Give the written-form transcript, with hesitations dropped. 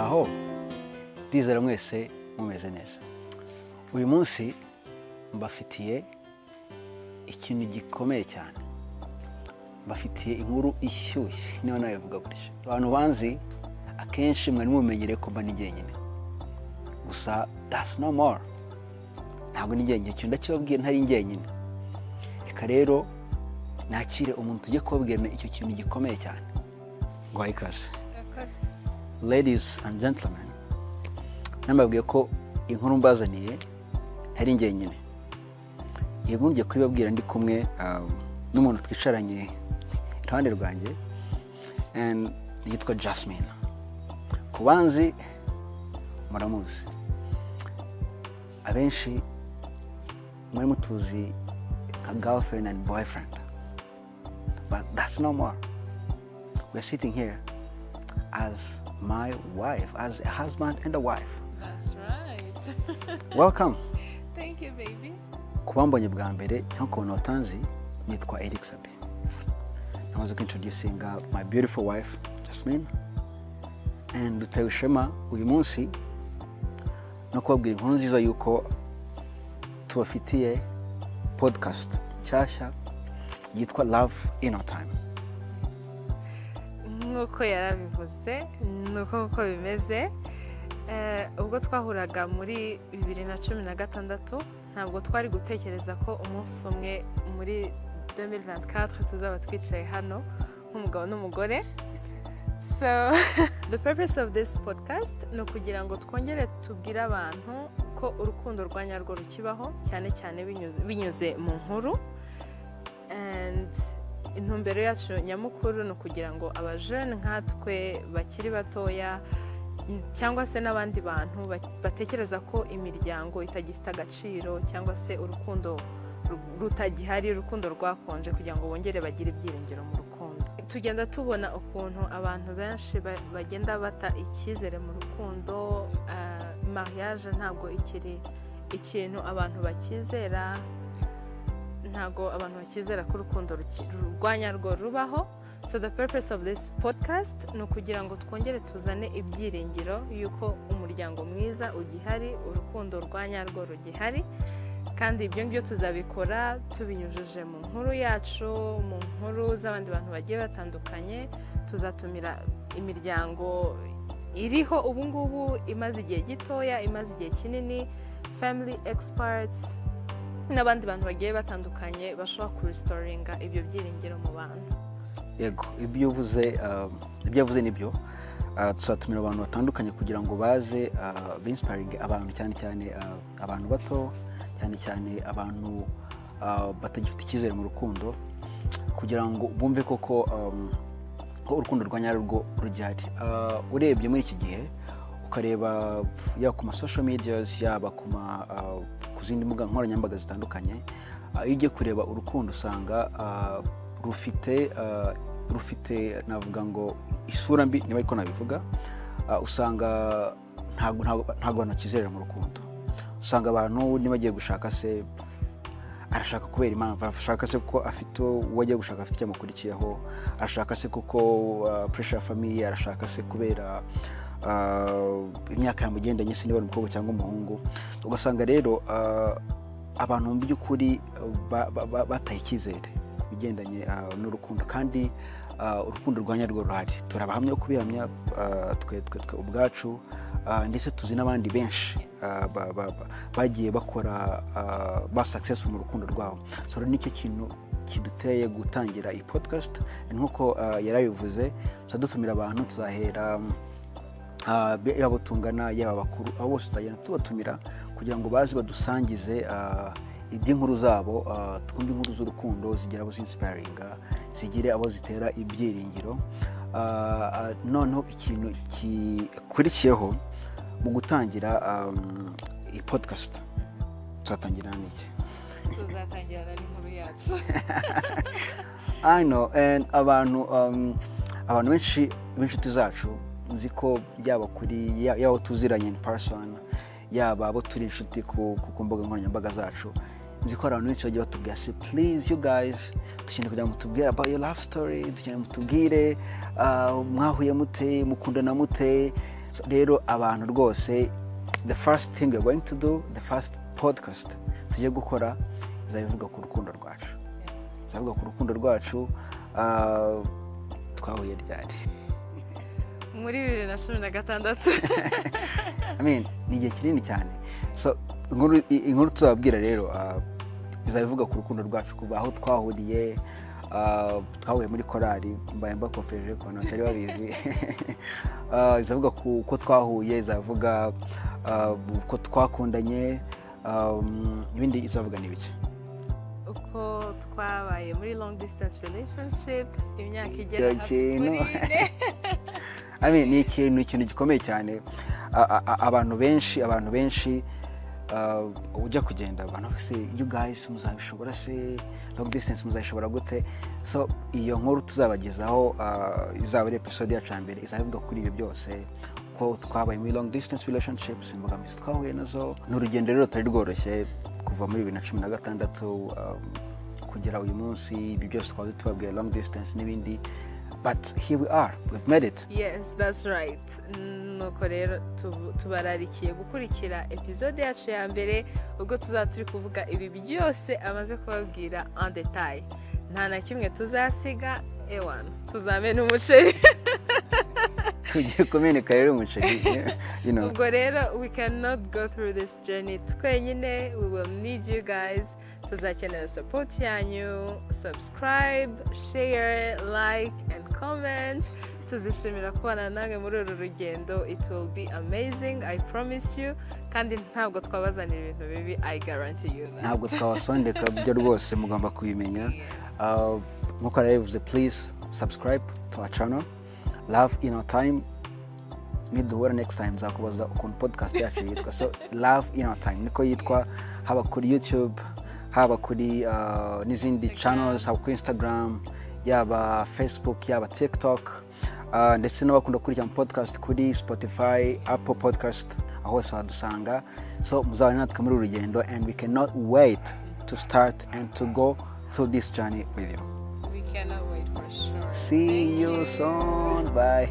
Muraho, ndizera mwese mumeze neza. Uyu munsi mbafitiye ikintu gikomeye cyane, mbafitiye inkuru ishyushye, niba nabivuga gutya. Abantu banzi akenshi mwari mumenyereye ko mba ni jyenyine gusa. That's no more, ntabwo ni jyenyine. Ikintu ndakibabwiye, ntari jyenyine. Reka rero nakire umuntu tujye kubabwira icyo kintu gikomeye cyane. Ngo ikaze. Ladies and gentlemen, nambabwiye ko inkuru mbazaniye ntari njyenyine. Iyi nkuru ngiye kubibabwira ndi kumwe n'umuntu twicaranye iruhande rwanjye and yitwa Jasmine. Ku banzi muramuzi, abenshi muri mutuzi nka girlfriend and boyfriend, but that's no more. We're sitting here as my wife, as a husband and a wife. That's right. Welcome. Thank you, baby. Ku bambonye bwa mbere cyangwa ku bantu batanzi, nitwa Eric Sabe. Namaze kwintroducinga my beautiful wife Jasmine, and dutewe ishema uyu munsi no kubabwira inkuru nziza yuko tubafitiye podcast nshyashya yitwa Love in Our Time. Nk'uko yarabivuze, ni uko nguko bimeze. Ubwo twahuraga muri 2016, ntabwo twari gutekereza ko umunsi umwe muri 2024 tuzaba twicaye hano nk'umugabo n'umugore. So the purpose of this podcast ni ukugira ngo twongere tubwire abantu ko urukundo rwa nyarwo rukibaho, cyane cyane binyuze mu nkuru. And intumbero yacu nyamukuru ni ukugira ngo abajene nkatwe bakiri batoya cyangwa se n'abandi bantu batekereza ko imiryango itagifite agaciro cyangwa se urukundo rutagihari, urukundo rwakonje, kugira ngo bongere bagire ibyiringiro mu rukundo. Tugenda tubona ukuntu abantu benshi bagenda bata icyizere mu rukundo. Mariage ntabwo ikiri ikintu abantu bakizera, ntabwo abantu bakizera ko urukundo rwa nyarwo rubaho. So the purpose of this podcast ni ukugira ngo twongere tuzane ibyiringiro y'uko umuryango mwiza ugihari, urukundo rwa nyarwo rugihari. Kandi ibyo ngibyo tuzabikora tubinyujije mu nkuru yacu, mu nkuru z'abandi bantu bagiye batandukanye. Tuzatumira imiryango iriho ubu ngubu, imaze igihe gitoya, imaze igihe kinini, family experts n'abandi bantu bagiye batandukanye bashobora kurestoringa ibyo byiringiro mu bantu. Yego, ibyo uvuze nibyo. Tuzatumira abantu batandukanye kugira ngo baze binspiringe abantu, cyane cyane abantu bato, cyane cyane abantu batagifite icyizere mu rukundo, kugira ngo bumve koko ko urukundo rwa nyarwo rugihari. Urebye muri iki gihe, ukareba yaba ku ma social medias, yaba ku zindi mbuga nkoranyambaga zitandukanye, iyo ugiye kureba urukundo usanga rufite, navuga ngo isura mbi, niba ariko nabivuga. Usanga ntabwo abantu bakizerera mu rukundo. Usanga abantu niba agiye gushaka se, arashaka kubera impamvu, arashaka se kuko afite uwo agiye gushaka afite icyo amukurikiyeho, arashaka se kuko pressure ya famille, arashaka se kubera imyaka yamugendanye se, niba ari umukobwa cyangwa umuhungu. Ugasanga rero abantu mu by'ukuri bataye icyizere ku bigendanye n'urukundo, kandi urukundo rwa nyarwo ruhari. Turabahamya yo kubihamya, twe ubwacu, ndetse tuzi n'abandi benshi bagiye bakora ba successful mu rukundo rwabo. So rero nicyo kintu kiduteye gutangira iyi podcast. Nk'uko yarabivuze, tuzadutumira abantu, tuzahera yaba tungana, yaba abakuru, abo bose tuzagenda tubatumira kugira ngo baze badusangize iby'inkuru zabo, twumve inkuru z'urukundo zigira abo zinspiringa, zigire abo zitera ibyiringiro. Noneho ikintu gikurikiyeho mu gutangira iyi podcast, tuzatangira n'iki? Tuzatangirana n'inkuru yacu. I know, and abantu benshi b'inshuti zacu, nzi ko yaba kuri yaba abo tuziranye in person, yaba abo turi inshuti ku mbuga nkoranyambaga zacu, nzi ko hari abantu benshi bagiye batubwira se: "Please you guys, dukeneye kugira ngo mutubwire about your love story, dukeneye mutubwire mwahuye mute, mukundana mute." So, rero abantu rwose, the first thing we're going to do, the first podcast tugiye gukora izaba ivuga ku rukundo rwacu, izavuga ku rukundo rwacu. Twahuye ryari? Muri 2016. I mean, ni igihe kinini cyane. So inkuru tuzababwira rero izaba ivuga ku rukundo rwacu kuva aho twahuriye. Twahuye muri korali, mbaye mbakopeje ku bantu batari babizi. Izavuga ku uko twahuye, izavuga uko twakundanye, ibindi izavuga ni ibiki? Uko twabaye muri long distance relationship imyaka igera Icyo hafi kintu. kuri 4. I mean, ni ikintu gikomeye cyane. Abantu benshi ujya kugenda abantu bose, "You guys muzabishobora se? Long distance muzayishobora gute?" So iyo nkuru tuzabagezaho, izaba ari episode yacu ya mbere, izaba ivuga kuri ibyo byose, ko twabaye muri long distance relationships, imbogamizi twahuye nazo. Ni urugendo rero rutari rworoshye kuva muri 2016 kugera uyu munsi. Ibi byose twaba tubabwiye, long distance n'ibindi, but here we are, we've made it. Yes, that's right. Nuko rero tubararikiye gukurikira episode yacu ya mbere, ubwo tuzaba turi kuvuga ibi byose amaze kubabwira en detail. Nta na kimwe tuzasiga. Ewana, tuzamena umuceri. Tugiye kumeneka rero umuceri. Ubwo rero we cannot go through this journey twenyine. We will need you guys. Tuzakenera support yanyu. Subscribe, share, like and comment. Tuzishimira kubana namwe muri uru rugendo. It will be amazing, I promise you. Kandi ntabwo twabazanira ibintu bibi, I guarantee you that. Ntabwo twabasondeka byo rwose, mugomba kubimenya. Yes. Nk'uko yarabivuze, please subscribe to our channel, Love in Our Time. Niduhura next time nzakubaza ukuntu podcast yacu yitwa. So Love in Our Time niko yitwa, haba kuri YouTube, haba kuri n'izindi channels, haba kuri Instagram, yaba Facebook, yaba TikTok, ndetse n'abakunda gukurikira podcast kuri Spotify, Apple Podcast, aho hose wadusanga. So muzabane natwe muri uru rugendo, and we cannot wait to start and to go through this journey with you. We cannot wait for sure. See Thank you soon. Bye.